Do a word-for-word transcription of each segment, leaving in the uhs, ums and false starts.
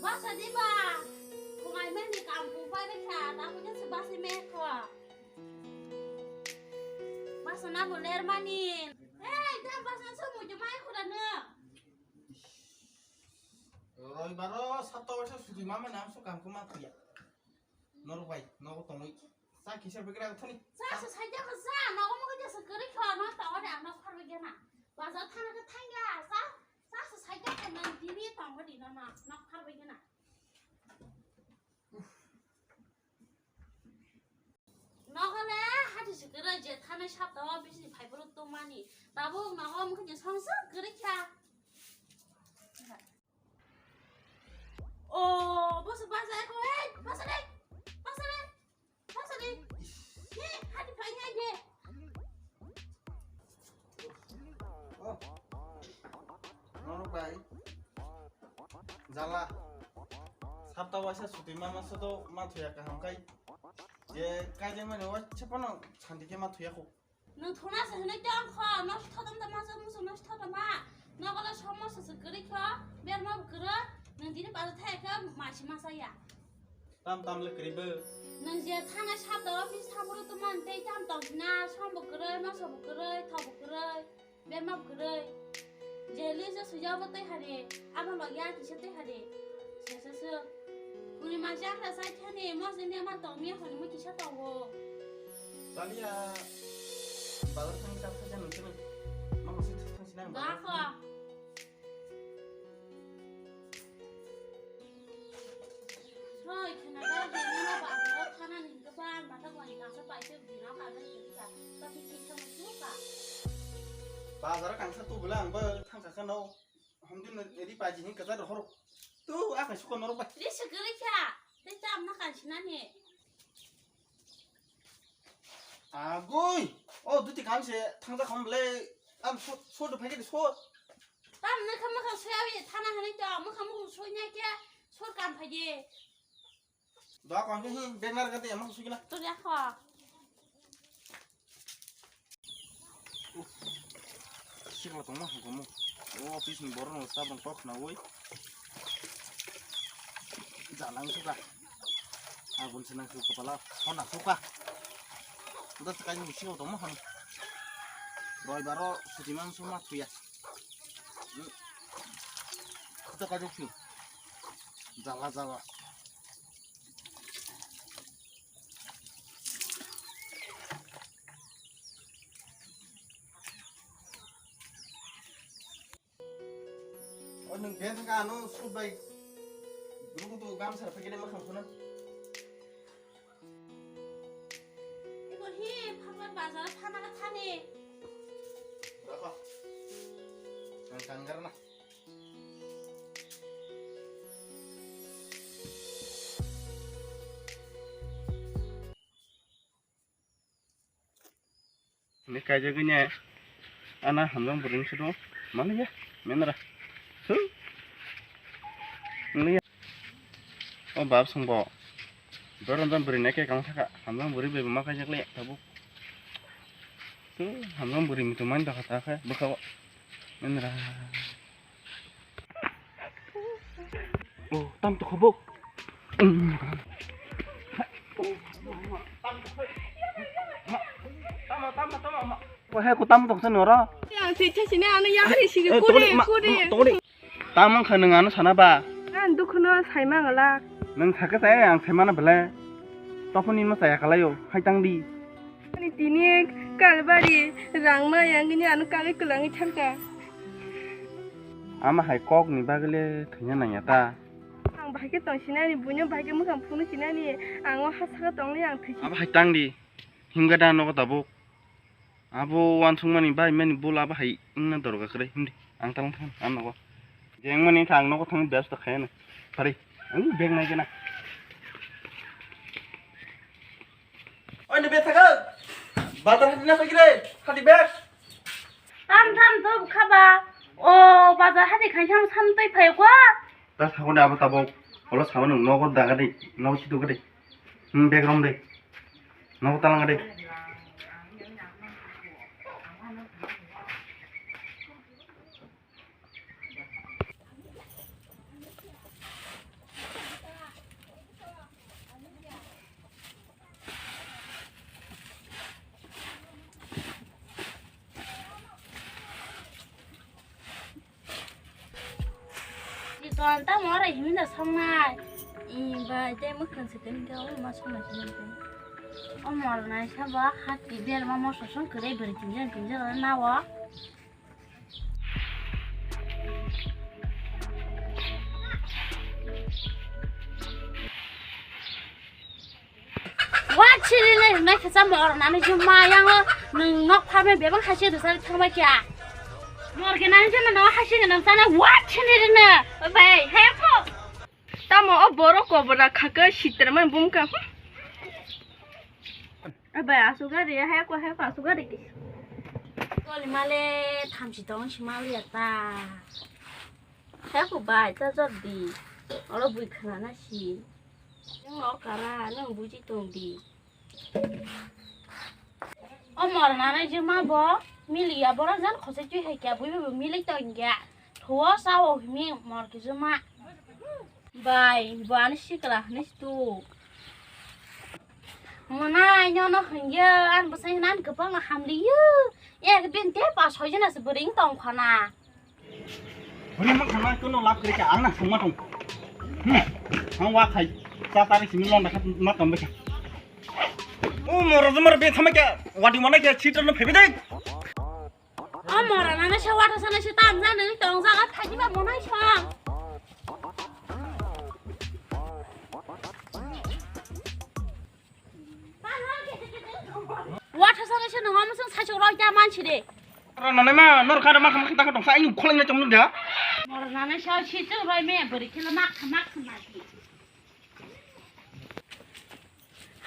Basa di ba? Khumai mani kam kupai bai kha, ta kujang se basi me kho. Basa na bo ler mani. Hey, ta basa so mu jumai kho da no. Roibaro sapta waisa sudi mama nam so kam kuma kuya. Norok bai, nogo tongwi. Sa kisa bikra thani. Sa sa saida ka sa, nogo mo ka sa kari kho, no ta wada no kharwi gena. Baza thana ka thangya, sa, sa sa saida ka nan dini tongwa di no, no, no kharwi gena. Nokole hati sikira je thane sapta o bisi phaiphuru tongmani. Tabuk nogo mukhe je songsa kwrwi kha. O, boso basa ko, hey, basa de, basa de, basa de. He, hati phai hai je. Oh. Norok bai. Jala. Sapta waisa suti mama soto ma thuya kaham kai. Je kai je mani waisa pano santi ke ma thuya ko. Nwng thuna se hwnwi tong kho, nosto thotom tama se musu nosto thotom ma. Nokole somo se se kwrwi kho, berma bo kwrwi, nwng tini bazar thai khe masi masa ya. Tam tam le kwrwi bo. Nwng je thana sabda office thaboro tuma tei tam tong na, som bo kwrwi, moso bo kwrwi, thok bo kwrwi, berma bo kwrwi. Je list o swijak bo twi hari, abo log ya kisa twi hari. Sesa se. Kuni ma jakra sai thani, mo se ne ma tong mi honi mo kisa tongo. Taliya, bazar thang chap thang nung sini. Ma ko si thang sini ang bazar. Gakho. Soi khna da je ne ma bazar thana ni. Bang, mata wani kangsa paise bina kangsa jika, tapi kisa musuka. Bazar kangsa tu bela ang ba thang kaka no. Hom din ri paji hin kata rohor. Tu akai suka norok bai. Ri segeri kya. Te tam na kan sinani. Agoi. Oh, duti kan se thang da khom le. Am so so do phai so. Tam na kham kham so ya wi thana hani to. Mo kham mo so nya kya. So kan phai. Doa kong ke hi, bag nar kate emang sugina. Tur ya kho. Sirwa tongma hangkomo. O office ni borok no tabang kok na woi. Jalang suka. Agun senang suka pala. Hona suka. Udah sekali musi tongma hang. Roi baro suti mang suma tuya. Kita kajok sih. Jala jala. O nwng ben thangkha ano sut bai rukutu gamsa phikene makhang phuna. Iko hi phabar bazar phana ka thani. Rakha. Ang kanggar na. Ni kaijagwi ne ana hamjang bwrwini soro maliya menra. Su. Maliya. O bab songbo. Doron jon bwrwi nai khe kang thaka hamjang bwrwi bai ma kaijak le tabuk. Su hamjang bwrwi muchung mani dakha ta khe bwkha o. Menra. Oh, tam to khobo. Ko he ko tam to sen ora. Yang sih sini anu yang sih sini. Eh, kuri tokoni, ma, kuri. Tokoni. Tam ang khanung anu sana ba. Ang dukhuno saima ngala. Nang sakhe saya ang saimana bele. Toponi ma saya kalayo. Hai tang di. Ani tini kalbari rangma yangini ano kagwi kwlangwi thangkha. Ama hai kok ni bagwi le thwina nangya ta. Ang bahai khe tong sinani, buino bahai khe mwkhang phunuk sinani, ang o ha saka tongli ang thwi. Abo hai tang di, himga da nogo tabuk. Abo wansukmani bai mani bul abo hai wngna dorga kwrwi himdi, ang talang thang ang nogo. Jeng mani kha ang nogo thang best khayan. Pari, ang beng nai gena. Oi, ni bethaka. Bazar hati na pagire. Hati bag. Tam tam to khaba. O bazar hati khansam sam tei phai kwa. Ta sakoni abo tabok. Olo sakoni nogo daga de. Nogo situ gade. Hmm, bag rom de. Nogo talang de. Ton tamo oro himna songnai. I bai tei mwkhang se tini khe omo ma songnai se nang tei. Omo rwnai sabo hati berma moso song kwrwi bwrwi tinjak tinjak nawo. What chili le hwnwi khe cha mor nani juma yango nwng nok pharmai bebak hai se dusari thangbai kya. Mor khe nani juma no hai se nang chana what chili le na. Bai, he ko. Tamo o borok kobra khaka sitra man bumka. Bai, asugari, he ko, he ko, asugari. Toli male thamsi tong si mali ata. He ko bai, ta jor di. Oro bui khana na si. Nwng o kara, nwng buji tong di. O mor nanai juma bo miliya, borok jan khosai twi hai kya, bui bo milik tong kya. Thuo sao himi mor ki juma. Bai, bo ani sikla hini stu. Mona ino no hingya, an bwsai nan kwbang no hamliyo. Ek din te pa soi jana se bwrwi tong khana. Bwrwi mang khana kono lab kri ka, ang na sungma tong. Hmm, ang wa khai, sa tari simi lon da khat ma tong beka. O moro jumar be thama kya, wadi mana kya, chitra no phebe dai. O mora nana se wata sana se tam jani tong jaga thaji ba monai sang. Wata sana se nang amu sang sacho roi ta man chide. Ro nonai ma nor khana ma kham khata tong sa ayu kholeng na chong nung da. Mora nana se si chong roi me bori khela mak mak mak.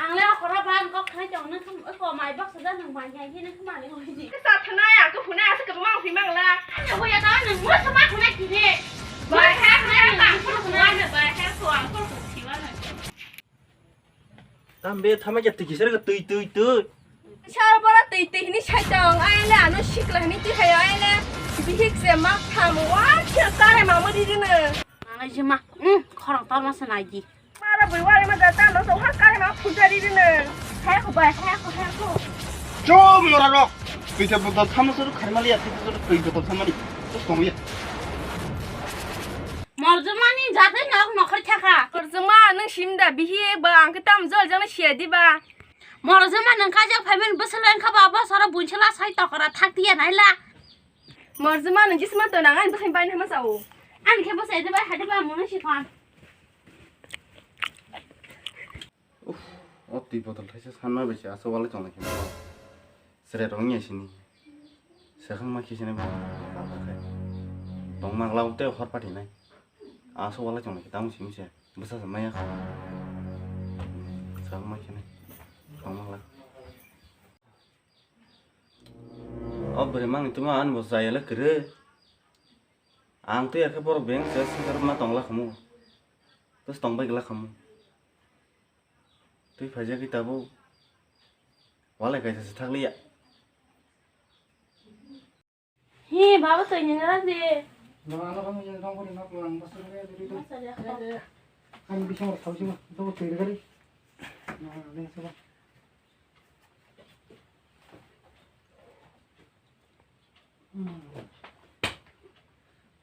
Ang le akhora ban kok khai tong nang khum ko mai bak sada nang mai hai nang khum ani hoi di. Sa thanai ang ko phunai asa ko mang phi mang la. Ani hoi ya ta nang mo sa ma khunai ki ne. Bai ha ha ang ko khunai na bai ha ko ang ko khunai wa na. Tam be thama ke tiki sar tui tui tui. Sar bora tui tui ni sai tong ai le ano sikla ni tui hai ai le. Bihik se ma tham wa se kare ma mo di di na. Nana jima, um, khorang tama sa nai di. Mara bui wari ma da tamo so har kare ma phunjari rine. Hai ko bai, hai ko, hai ko. Chom mora rok. Tui ta botol thamo suru kharmali ya, tui ta suru tui botol thamani. Terus tong ya. Morjumani jate nok nokhor thaka. Morjuma nung simda bihi ba ang tam jol jang siya di ba. Morjuma nung kajak phaiman bwsala engkha ba ba sara bunsala sai tokora thak tiya naila. Morjuma nung jisma to nang ani bwkhani bai nama sao. Ani khe bwsai de bai hade ba munu si khan. Uff, o twi botol thaisa sanma bai se aswk walai tonglai khe bo. Sere rok wngya sini. Swkang ma khe sini bo. Tong ma glao tei hor pati nai. Aswk walai tonglai khe tamo simi se. Bwsa se maya kha. Swkang ma khe nai. Tong ma glak. O bwrwi mangni tuma ani bo chaya le kwrwi. Ang twi akhe borok beng se swngchar ma tong la khamu. Bwsa tong bai gla khamu. Twi phaijagwi tabuk. Walai kaisa se thakliya. Hi, baba, twi ni nara de. Baba, ano kami yang tong kori nak lang, bas ni ya, diri tu. Masa dia. Kan bisa orang tahu sih, mah. Itu twi gari. Nah, ini coba.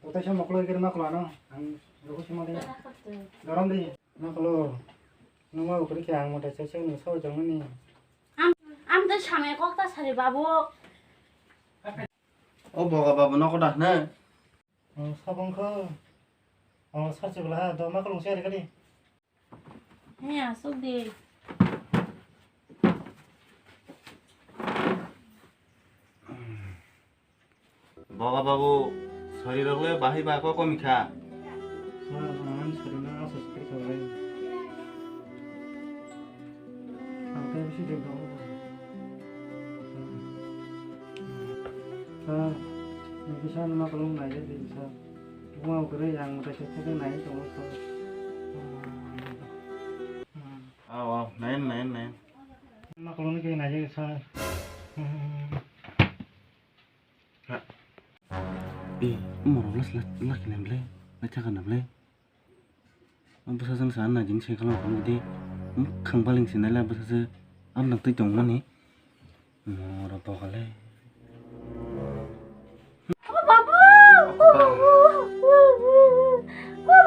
Kotai sa mokolo ikir ma kolo ano, ang roko sima de. Dorom de. Ma kolo, nung ma ukuri khe ang motai sa sa nung sao jang ni. Am, am de samai kok ta sari babu. O boga babu noko da ne. Oh, sabong kho. Oh, sa chibla ha, do ma kolo se ari kali. He, aswk de. Boga babu, sorirok le bahai ba kok komi kha. Sir, ang ani sorirok aswk khe kha bai. Ang tei bisi de dong. Sir, ni kisa ma kolong nai de sir. Buma kwrwi ang kaisa theke nai tongo sir. Aw, aw, nayan, nayan, nayan. Ma kolong ni khe nai sir. Ha. Eh, morok las las las khe nam le, na chaka nam le. Bwsajwk sa na jin se khalang khalang di. Mukhang baling se nai la bwsajwk. Am nang twi tong mani. Moro bokole. O babu! O babu! O babu!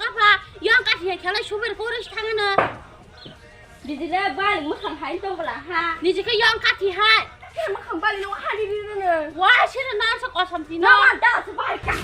kapha, yang kathi hai khelai subir kore thangano. Bijile bali mukhang hai tong bala ha. Niji khe yang kathi hai. Mukhang bali no ha di di no. Wa sira na sa kosam tino. Na da sa bai ka.